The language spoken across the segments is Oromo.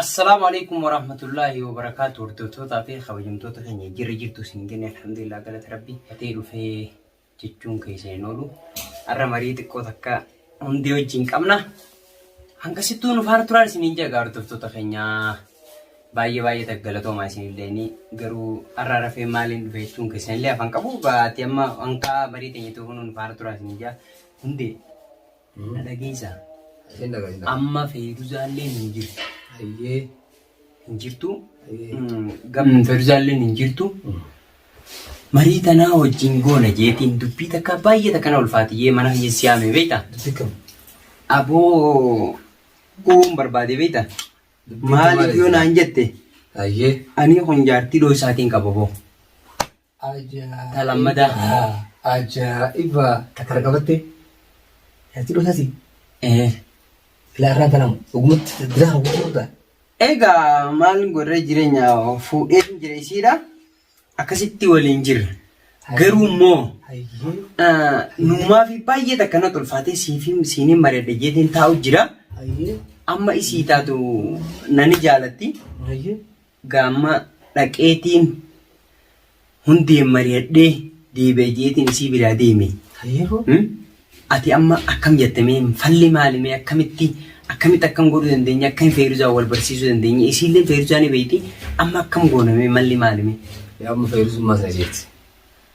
Assalaamu alaikum warahmatullaahi wabarakaatu. Hordoftootaa fi kabajamtoota keenya, jirra jirtu isin jenne. Alhamdulillah, galata rabbi atee dhufee jechuun keessa hin oolu. Har'a marii xiqqoo takka hundee wajjin qabna. Hangasittuu nu faana turaan isiniin jedha. Hordoftoota keenya, baay'ee baay'ee takka galatoomaa isinillee. Garuu har'a rafee maaliin dhufe jechuun keessanillee afaan qabu baati. Amma hanqa marii teenya ta'uu nu faana turaan isiniin jedha. Hundee, na dhageessaa? Isin dhagaa, isin dhagaa. Amma Feeruzaalleen hin jirtu. Hayyee. Hin jirtu. Hayyee. Gam Feeruzaalleen hin jirtu. Marii tanaa wajjin goona jeetiin dubbii takka baay'ee takka na ulfaatiyyee mana kiyya siyaame, beektaa? Dubbii kam? Aboo, goon barbaade, beektaa? Dubbii Maaliif yoo naan jette, ani kun jaartii dhoo isaatiin qaba boo. Ajaa'iba. Ta lammadaa. Ajaa'iba. Takka na qabatte. Jaartii dhoosaati. Ee. Ilaa irraan tanamu. Dhugumatti biraa kan godhu. Egaa maal godhee, jireenya fuudhee jira isiidha. Akkasitti waliin jirra. Garuu immoo nuumaa fi baay'ee takka na ulfaatee siifi siiniin mari'adhe jeetiin taa'u jira. Amma isii taatu nani jaalatti. Gaamma dhaqeetiin hundeen mari'adhee deebi'a jeetiin isii biraa deeme. Hayyee. Ati amma akkam jette mee? Falli maali mee? Akkamitti akkamitti akkam godhuu dandeenya? Akkam Feeruzaa wal barsiisuu dandeenya? Isiillee Feeruzaa ni beekti. Amma akkam goona mee? Malli maali mee? Yaa, amma Feeruzummaa sana jeetti.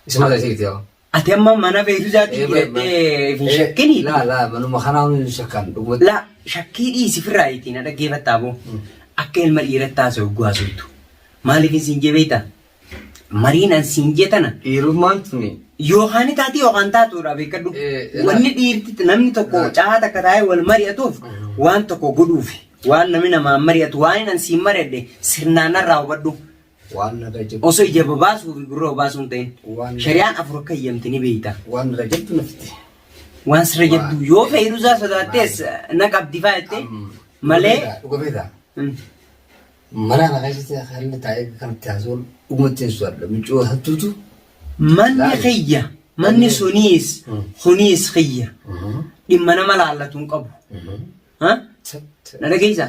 Isuma sana jeetti yaa. Ati amma mana Feeruzaatti jirattee hin shakkini? Laa laa, manuma kanaa hin shakkan dhugumatti. Laa, shakkii dhiisi, firraa ittiin na dhaggeeffattaa boo. Akka ilma dhiiratti haasa'u haasoftu. Maaliif isin jee beektaa? Mariin an siin jee tana Dhiirummaan tuni. Yookaan ni taati yookaan taatuudha, beekadhu. Wanni dhiirti namni tokko caa takka taa'ee wal mari'atuuf waan tokko godhuufi. Waan namni namaan mari'atu, waan an siin mari'adhe sirnaan narraa hubadhu. Waan narra jirtu. Osoo ija babaasuu fi gurra babaasuu hin ta'in. Shari'aan afur akka eeyyamte ni beekta. Waan narra jirtu nafti. Waan sirra jirtu yoo Feeruzaa sodaattees na qabdi faa jettee malee. Dhuga beektaa? Mana kana keessatti haalli taa'ee kanatti haasa'uun dhugumatti hin sodaadha. Miccoo hattuutu. Manni kiyya, manni suniis kuniis kiyya, dhimma nama laallatu hin qabu. Ha? Na dhageessaa?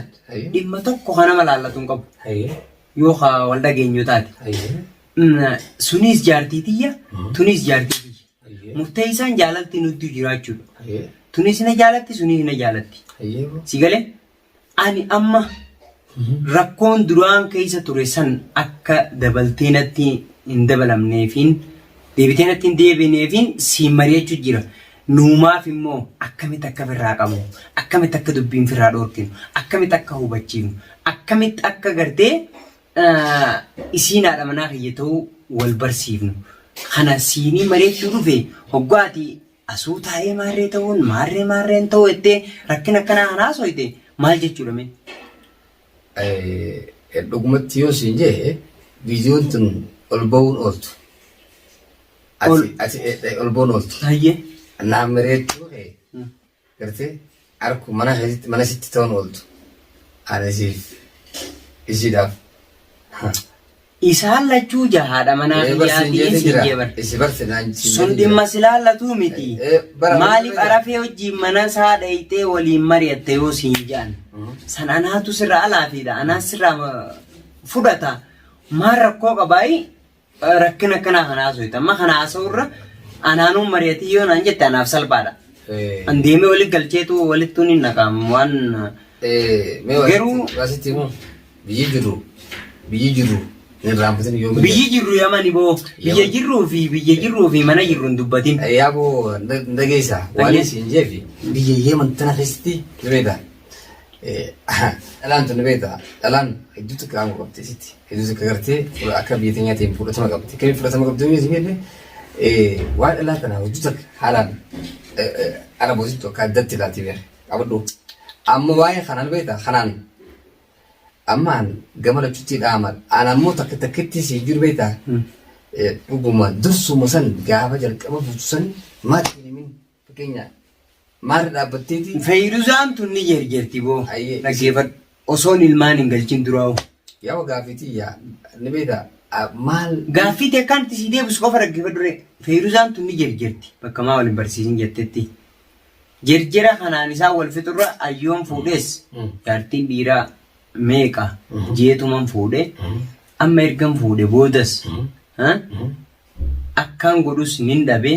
Dhimma tokko kan nama laallatu hin qabu. Yoo ka wal dhageenyu taate. Suniis jaartii tiyya, tuniis jaartii tiyya. Murteessaan jaalalti nutti jiraachuudha. Tunis na jaalatti, suniis na jaalatti. Si galee? Ani amma rakkoon duraan keessa ture san akka dabaltee natti hin dabalamneefiin, deebitee natti hin deebineefiin siin mari'achuu jira. Nuumaaf immoo akkamitti akka firraa qabnu, akkamitti akka dubbiin firraa dhoorkinu, akkamitti akka hubachiifnu, akkamitti akka gartee isiin haadha manaa kiyya ta'uu wal barsiifnu. Kana siinii mari'achuu dhufe. Hoggaati asuu taa'ee maarree ta'uun maarree maarreen ta'uu jettee rakkina akkanaa kana haasofte maal jechuudha mee? Dhugumatti yoo siin jee, viidiyoon tun ol ba'uun ooltu. Ati ati ol ba'uun ooltu. Hayyee. Naan mari'achuu kee gartee harku mana keessatti mana sitti ta'uun ooltu. Ani siif isiidhaaf. Isaan lachuu jahaadha manaa Ee, bar siin kiyyaatiin jeetiin siin jira. jee bar. Isi barse naan siin Sun jeetiin dhimma jira. si laallatuu miti. Ee, bara Maaliif bara arafee wajjin mana isaa dhayxee waliin mari'atte yoo siin jedhan? San anaatu sirra alaafiidha. Anaa sirraa fudhata. Maal rakkoo qabaayi rakkina akkanaa kana haasofte? Amma kana haasa'urra anaanuun mari'atii yoo naan jette anaaf salphaadha. An deemee walitti galcheetu walittuun hin naqaam waan Mee waa sitti himu, biyyi jiru biyyi jiru hin irraanfatin yoo Biyyi jirru Yamani boo. Biyya jirruu fi biyya jirruu fi mana jirru hin dubbatin. Yaa boo, hin dhageessa waan isin jeefi, biyya Yemen tana keessatti ni beekta. Dhalaan tun ni beekta, dhalaan hedduu takka aangoo qabdi isitti, hedduu takka gartee akka biyya teenyaatiin fudhatama qabdi. Kamiin fudhatama qabdi yoo isin jenne, waan dhalaa tana hedduu takka haalaan arabootitti akka addatti ilaalti beekta. Qabadhu. Amma waa'ee kanaan beekta, kanaan ammaan gama lachutti dhaama. An ammoo takka takkitti si jiru beekta. Dhuguma dursuma san gaafa jalqaba fuutu san maal hin himin, fakkeenya maarra dhaabbatteeti. Feyruzaan tun ni jerjerti boo. Ayyee. Dhaggeeffadhu. Osoon ilmaan hin galchin duraa'u. Yaa gaaffiitii yaa ni beekta maal. Gaaffii ta'e kan itti si deebisu qofa dhaggeeffadhu ree. Feyruzaan tun ni jerjerti. Bakka maa waliin barsiisin jettetti. Jerjera kanaan isaan wal fixurra ayyoon fuudhees jaartiin dhiiraa meeqa jeetuman fuudhe. Amma ergan fuudhe boodas akkaan godhus nin dhabe.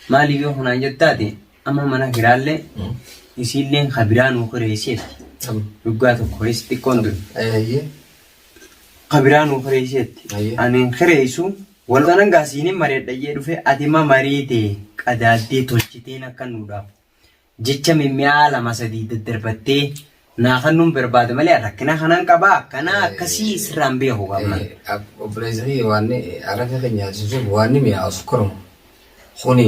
Maaliif yoo kanaan jettaate amma mana kiraallee isiilleen ka biraa nuu kireesseetti. Waggaa tokko keessa xiqqoon ture. Ka biraa nuu kireesseetti. Ani hin kireessu. Wal kanan gaa siinin mari'adha jee dhufe ati ma marii tee qadaaddee tolchiteen akka nuudhaaf jecha mimmi'aa lama sadii daddarbattee naa kennuun barbaada malee rakkina kanan qabaa akkanaa akkasii sirraan beeku qabna. Obboleessa kiyya waan haraka keenya nyaachisuuf waan ni mi'aawu sukkaruma. Kuni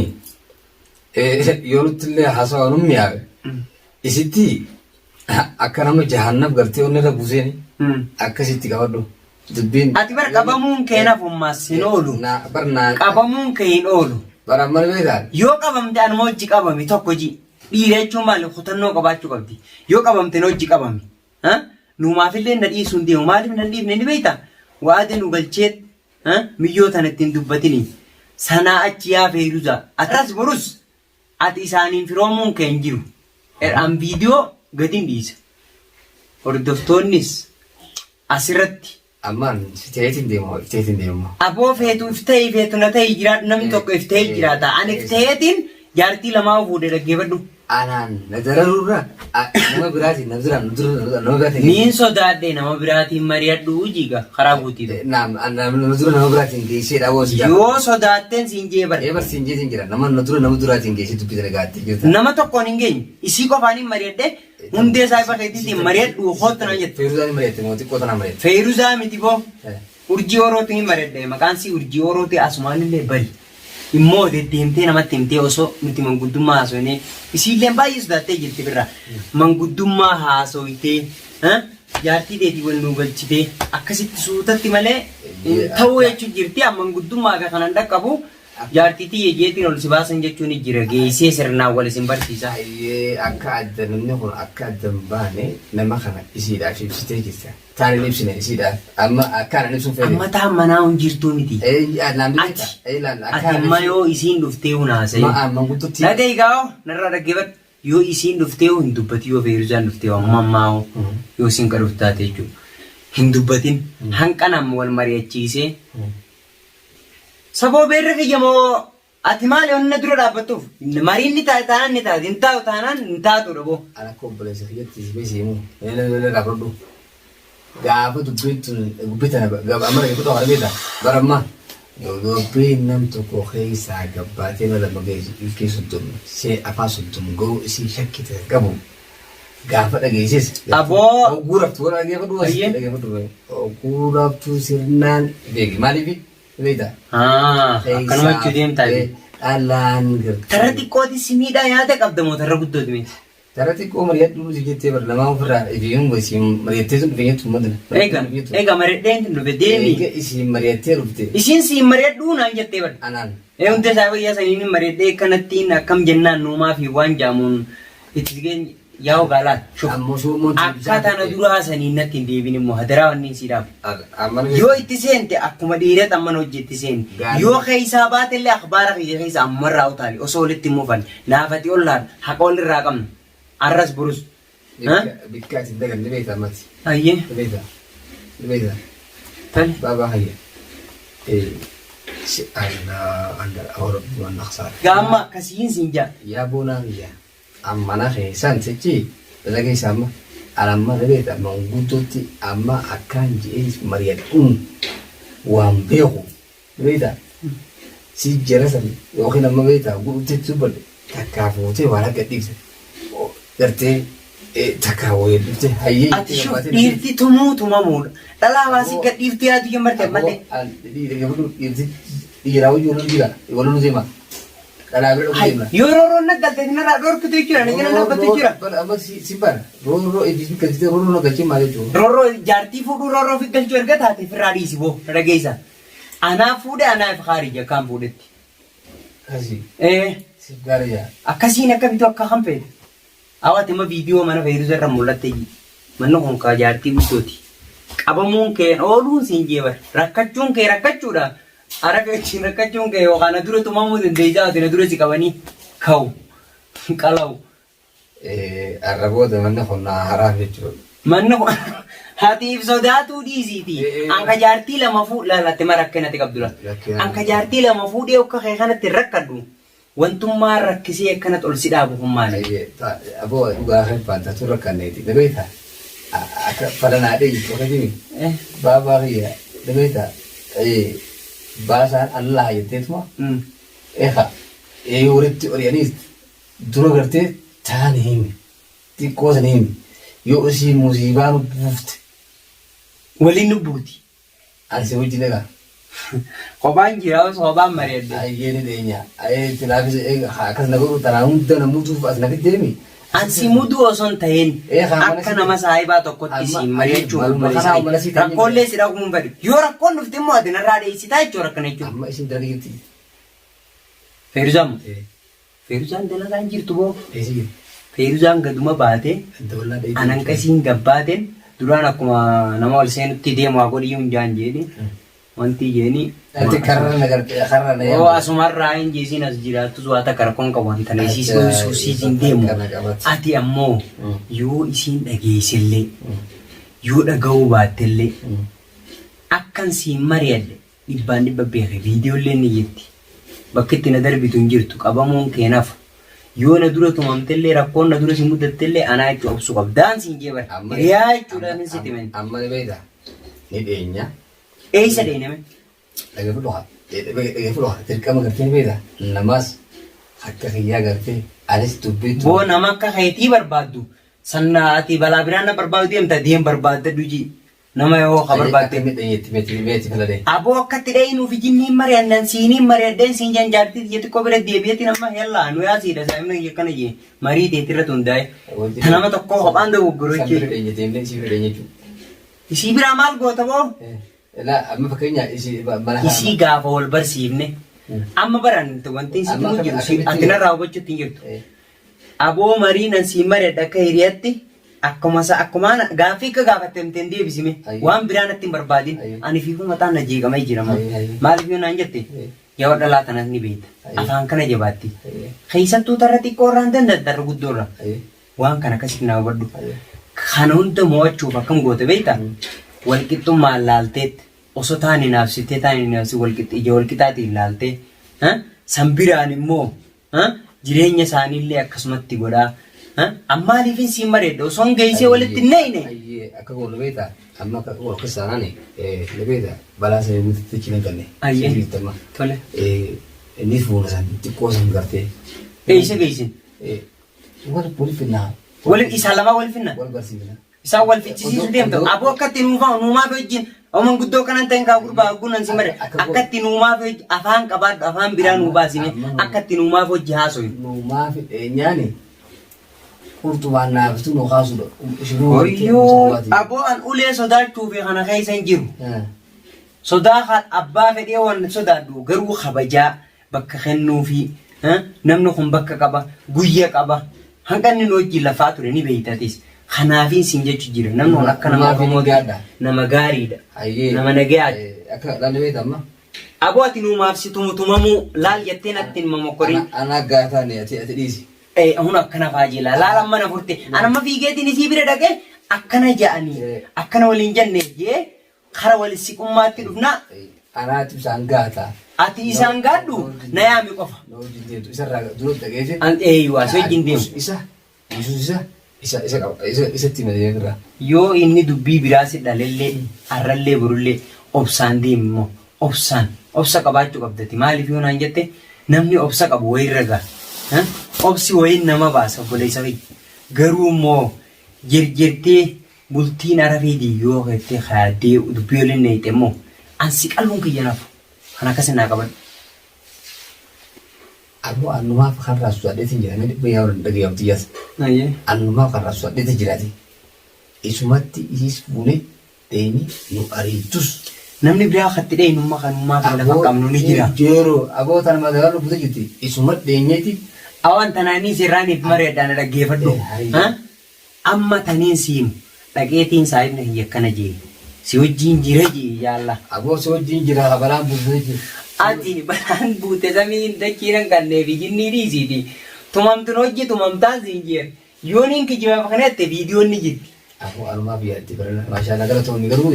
yoo nutti illee haasawaa nu mi'aawe isitti akka nama jahannam gartee onni irra buuseeni akkasitti qabadhu. Dubbiin. Ati bar qabamuun kee nafummaas hin oolu. Bar naa. Qabamuun kee hin oolu. Bar amma ni beekaa. Yoo qabamte anuma hojii qabami tokko ji. Dhiira jechuun maali kutannoo qabaachuu qabdi. Yoo qabamte na hojii qabami. Nuumaafillee na dhiisuu hin deemu. Maaliif na hin dhiifne ni beektaa? Waada nu galcheet miyyoo tana ittiin dubbatini. Sanaa achi yaa Feeruzaa. Atas borus ati isaaniin firoomuun kee hin jiru. An viidiyoo gadin dhiisa. Hordoftoonnis asirratti. Ammaan si ta'eetiin deema if ta'eetiin deema. Aboo feetu if ta'ii feetu na ta'ii jiraadhu namni tokko if ta'ee jiraata. Ani if ta'eetiin jaartii lamaa fuudhe dhaggeeffadhu. Anaan na dararuurra nama biraatiin na dura nama biraatiin. Niin sodaadhe nama biraatiin mari'adhu jiga karaa guutiif. Naam na dura nama biraatiin geessee dhaboo si gaafata. Yoo sodaatteen siin jee bar. Ee bar siin jeetiin jira nama na dura nama duraatiin geessee dubbii tana gaattee jirta. Nama tokkoon hin geenye isii qofaan hin mari'adhe Hundee isaa ifa keetiitiin mari'adhu kootti naan jette. Feeruzaan hin mari'atte moo xiqqoo tanaan mari'atte? Feeruzaa miti boo. Urjii Orootiin hin mari'adhe maqaan sii Urjii Orooti asumaanillee bari. Immoo deddeemtee namatti himtee osoo nuti manguddummaa haasofnee isiilleen baay'ee sodaattee jirti birraa. Manguddummaa haasoytee jaartii teetii wal nuu galchitee akkasitti suutatti malee hin ta'uu jechuu jirti. Manguddummaa fi kanan dhaqqabu Jaartii tiyya jeetiin ol si baasan jechuun ni jira geessee sirnaan wal isin barsiisa. Hayyee akka adda namni kun akka adda hin baane nama kana isiidhaaf ibsitee jirta. Taan hin ibsine isiidhaaf amma akka anan ibsuun fedhe. Amma taan manaa hin jirtuu miti. Ee naan Ati ati amma yoo isiin dhuftee hun haasa'in. Ma'a manguddootti. Dhaga'i gaa'oo narraa dhaggeeffadhu. Yoo isiin dhuftee hin dubbatin yoo Feeruzaan dhuftee amma ammaa hoo yoo isiin ka dhuftu taate jechuudha. Hin dubbatin hanqan amma wal mari'achiisee Saboo beerri kiyya moo ati maali onna dura dhaabbattuuf mariin ni taate taanaan ni taate hin taatu taanaan hin taatudha boo. An akka obboleessa kiyyatti si beesi himu inni irraa fudhadhu. Gaafa dubbiin tun dubbii tana amma dhaggeeffatu kana beekta bara ammaa dubbiin nam tokko keessaa gabbaatee nama lama geessu ilkee soddom see afaan soddom ga'uu isii shakkite qabu gaafa dhageesses Aboo. hogguu raftu warra dhaggeeffadhu Ayyee. dhaggeeffadhu hogguu raftu sirnaan beeki maaliif beekta Akkanuma jechuu deemtaa Keessaa dhalaan gartee. Tarra xiqqooti si miidhaa yaada qabda moo tarra guddooti miti? Tarra xiqqoo mari'adhu si jettee bar lamaa ofirraa ifiin isiin mari'attee sun dhufe jettu madina. Eega eega mari'adheen tun dhufe deemi. Eega isiin mari'attee dhufte. Isiin siin mari'adhuu naan jettee bar. Anaan. Ee hundee isaa wayyaa saniin mari'adhee akkanattiin akkam jennaan nuumaa fi waan jaamuun itti si geenye yaa ogaalaat shuf Ammoo suumoon akka tana duraa saniin natti hin deebin immoo hadaraa wanni sii dhaabu. Amma Yoo itti seente akkuma dhiirat amman hojii itti seeni. Gaarii. Yoo keessaa baatellee akhbaara kiyya keessa ammarraa utaali osoo walitti hin mufanne naafati ollaan haqa walirraa qabna. Arras borus. Bikka ati hin daganne beekta ammati. Ayyee. Ni beekta. Ni beekta. Tani. Baabaa hayya. Si Allah Allah rabbi waan naqsaara. Gaamma akkasiin siin jaa. Yaa boonaa kiyya ammana keessaan sichi dhala keessa amma an amma ni beekta manguddootti amma akkaan je'ee mari'adhuun waan beeku ni beekta si jara san yookiin amma beekta gudhutti dubbadhe takkaa fuutee waan akka dhiifte gartee takkaa wayii dhufte hayyee Ati shuf dhiirti tumuu tumamuudha. Dhalaa waa si gad dhiiftu yaadu jamarte ammallee. Dhiiraa wajjin wal jira wal nu deema. Dhalaa bira dhaquu deemna. Yoo roorroon na galte narraa dhorkitu jechuudha. Na jala dhaabbatu jechuudha. Amma si bara roorroo itti galchitee roorroo na galchee maal jechuudha. Roorroo jaartii fuudhuu roorroo fi galchuu erga taate firraa dhiisi boo na dhageessa. Anaa fuudhe anaaf kaarija akkaan fuudhetti. Kasi Ee siif gaarii yaa. akkasiin akka bitu akka kan feete. Awwaati amma viidiyoo mana Feeruza irra mul'atte ji. Manni kun kaa jaartii guddooti. Qabamuun kee ooluun siin jee bar. Rakkachuun kee rakkachuudha. Araga ittiin rakkachuun kee yookaan na dura tumamuu dandeessaa ati na dura si qabanii ka'u. Qalawu. Arra booda manni kun naa haraam jechuudha. Manni kun Hatiif sodaatuu dhiisiiti. Anka jaartii lama fuu laalatte mara akkanatti qabdu la. Anka jaartii lama fuudhee akka kee kanatti rakkadhu. Wantummaan rakkisee akkanatti ol si dhaabu kun maali? Aboo dhugaa kan faanta tun rakkanneeti. Na beektaa? Akka falanaa dhee jirtu akka jimi. Baabaa kiyya na beektaa? Baasaan Allah jetteetuma. Eha walitti ori'aniis dura gartee taani himi. Xiqqoo san himi. Yoo isii musiibaa nu buufte. Waliin nu buuti. Ani si wajjin egaa. Kophaan jira os kophaan mari'adhe. Ayyee ni dheenya. Ayyee itti laafisa akkas na godhu tanaa hunda na muduuf as na fiddeemi. An si muduu osoo hin ta'in akka nama saahibaa tokkotti si mari'achuuf obboleessa kiyya. Rakkoollee si dhaguu hin fedhu. Yoo rakkoon dhufte immoo ati narraa dheessitaa jechuudha rakkina jechuun. Amma isin dalaga jirti. Feeruzaan moo? Feeruzaan dalagaa hin jirtu boo. Eessa jirti? Feeruzaan gaduma baatee Dawallaa dheeyitee. anan qasiin gabbaateen duraan akkuma nama ol seenutti deemu haa godhiyyuu hin jaan jeeni. Wanti jeeni. Ati karra na gartee karra na Oo yaamte. asumarraa hin jeesiin as jiraattus waa takka rakkoon qabu ani tana isiis dhoysuu isiis hin deemu. Kana qabate. Ati ammoo yoo isiin dhageessellee yoo dhaga'uu baattellee akkan siin mari'adhe dhibbaan dhibba beeke viidiyoolleen ni jirti. Bakki itti na darbitu hin jirtu qabamuun kee nafu. Yoo na dura tumamtellee rakkoon na dura si mudattellee anaa jechuu obsuu qabdaan siin jee bara. Hiriyaa jechuudhaan hin sitti mani. Amma ni beektaa? Ni dheenya. Eessa dheeyna mee? Dhaggeeffadhu haa. Dhaggeeffadhu haa. Dirqama gartee ni beektaa? Namaas akka kiyyaa gartee anis dubbii Boo nama akka keetii barbaaddu sanna ati balaa biraan na barbaadu deemta deem barbaaddadhu jii. Nama yoo ka barbaadde. Akkamitti dheenyetti meeti meeti filadee. Aboo akkatti dheeynuuf jinniin mari'annan siiniin mari'addeen siin jaan jaartii tiyya xiqqoo bira deebi'eetiin amma yallaa nu yaasiidha saa'imni kiyya akkana jee marii teetirratti hundaa'e. Ta nama tokkoo kophaan dogoggoru Isaan bira jechuudha. dheenye deemnee isii bira dheenye jechuudha. Isii biraa maal goota boo? Laa amma fakkeenya isii mana kana. Isii gaafa wal barsiifne amma baran wanti sitti Amma himu jiru akkamitti- ati narraa hubachuutti hin jirtu. Aboo marii nan siin mari'adha akka hiriyatti akkuma sa akkumaan gaaffii akka gaafatte himte hin deebisime Ayyee. waan biraa natti hin barbaadin Ayyee. ani fiifuu mataan na jeeqamee jira moo Ayyee, ayyee. maaliif yoo naan jette Ayyee. yaa dhalaa tanas ni beekta Ayyee. afaan kana jabaatti Ayyee. keessattuu tarra xiqqoo irraa hin danda'an tarra guddoo irraa Ayyee. waan kana akkasitti naa hubadhu Ayyee. kana hunda mo'achuuf akkam goote beekta walqixxummaan laalteet Oso taan hinaafsiftee taan hin hinaafsin wal qixxe ija wal qixaatiin laaltee ha? San biraan immoo ha? Jireenya isaaniillee akkasumatti godhaa ha? An maaliifin siin mareedha osoon geessee walitti hin neeyne. Ayyee akka goonu beektaa amma akka goonu akka saanaan ni beektaa balaa sana guututti achi hin galle. Ayyee. Sirriitti amma. Tole. Inni fuula san xiqqoo san gartee. Eessa geessin? Wal wal finnaa. Wal isaa lamaa wal finna. Wal barsiifna. Isaan wal fichisiisu deemta. Aboo akka itti nuufaa nuumaa fi wajjin oman guddoo kanan ta'in kaa gurbaa gunan si mare akka itti nuumaa fi afaan qabaadhu afaan biraa nuu baasime akka itti nuumaa fi hojii haasoyu. Nuumaa fi dheenyaani qurxumaan naaftu nu kaasudha. Hoyyoo aboo an ulee sodaachuu fi kana keessa hin jiru. Sodaa kan abbaa fedhee waan sodaadhu garuu kabajaa bakka kennuufii namni kun bakka qaba guyya qaba hanqanni nu wajjin lafaa ture ni beekta atis kanaafiin siin jechu jira namni kun akka nama Maafii ni Oromootti gaadha. nama gaariidha Hayyee. nama nagayaati Akka laalli beekta amma. aboo ati nuumaaf si tumu tumamuu laal jettee natti hin momokkorin Ana gaataa ati ati dhiisi. Hun akkana faa jela laal amma na furte an amma fiigeetiin isii bira dhaqee akkana ja'anii akkana waliin jenne jee Kara wal siqummaatti dhufnaa. Anaatu isaan gaata. Ati isaan gaadhu na yaami qofa. Na wajjin deemtu isarraa dura dhageesse. An eeyyuu si wajjin deemu. Isa Yesuus isa isa isa qaba isa isatti malee irraa. Yoo inni dubbii biraa si dhalellee arrallee borullee obsaan deemi immoo obsaan obsa qabaachuu qabdati maaliif yoo naan jette namni obsa qabu wayirra gaha. Obsi wayiin nama baasa obboleessa kiyya. Garuu immoo jirjirtee Bultiin arafee diyyoo keettee kaayaddee dubbii waliin neeyxe immoo an si qaluun kiyya nafu kan akkasi naa qabadhu. Ammoo annumaaf kan raasu adheetiin jira mee dhibba yaa waliin dhagayaa tiyyaas. Ayyee. Annumaaf kan raasu adheetiin jiraati. Isumatti isiis fuune deemi nu ariitus. Namni biraa katti dheeynumma kanummaa fi lafa qabnu ni jira. Jeeroo aboo tana magaalaa lubbute jirti isuma dheenyeeti. Awan tanaanii sirraaniif mari'adhaa na dhaggeeffadhu. Eh, Amma taniin si himu dhaqeetiin saahibni kiyya akkana jee si wajjiin jira jee yaalla. Aboo si wajjiin jira ka balaan buute jechuun. Ati balaan buute samiin dachiin hanqannee fi jinnii dhiisiiti tumamtun hojji tumamtaan siin jeen yooniin kijibaaf kana jette viidiyoon ni jirti. Afoo anumaaf yaadde barana. Maashaallah galatoomii garuu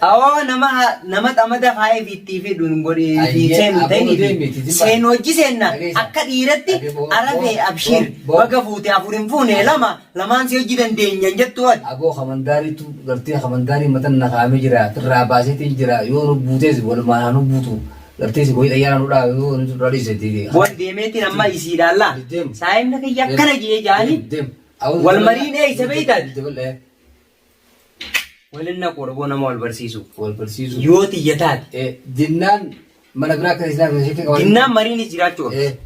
Awoo nama nama xamada kaayee fi ittii fi dhun godhee fi Ayyee, seenu aboo ta'ini deemi, fi tijjibaa. seenu hojii seenna Dhageessa. akka dhiiratti Dhage, boo, arafee boo, abshiir boo, boo. baga fuute afur hin fuune lama lamaan si hojii dandeenya hin jettu ati. Aboo kamandaariitu gartee kamandaarii matan na kaa'amee jira firraa baaseetiin jira yoo nu buutees walumaan haa nu buutu gartee si wayii xayyaara nu dhaa yoo nu dhaa dhiise. Boon deemeetiin amma isiidhaan laa Deem. saayimna kiyya akkana jee jaanii Deem. Wal mariin eeysa beeytaati? Deem. Walin naquu dhaboo nama wal barsiisu. Wal barsiisu. Yoo tiyya taate. Jennaan mana biraa akka islaam Jinnaan mariinis jiraachuu qabdi. Deem.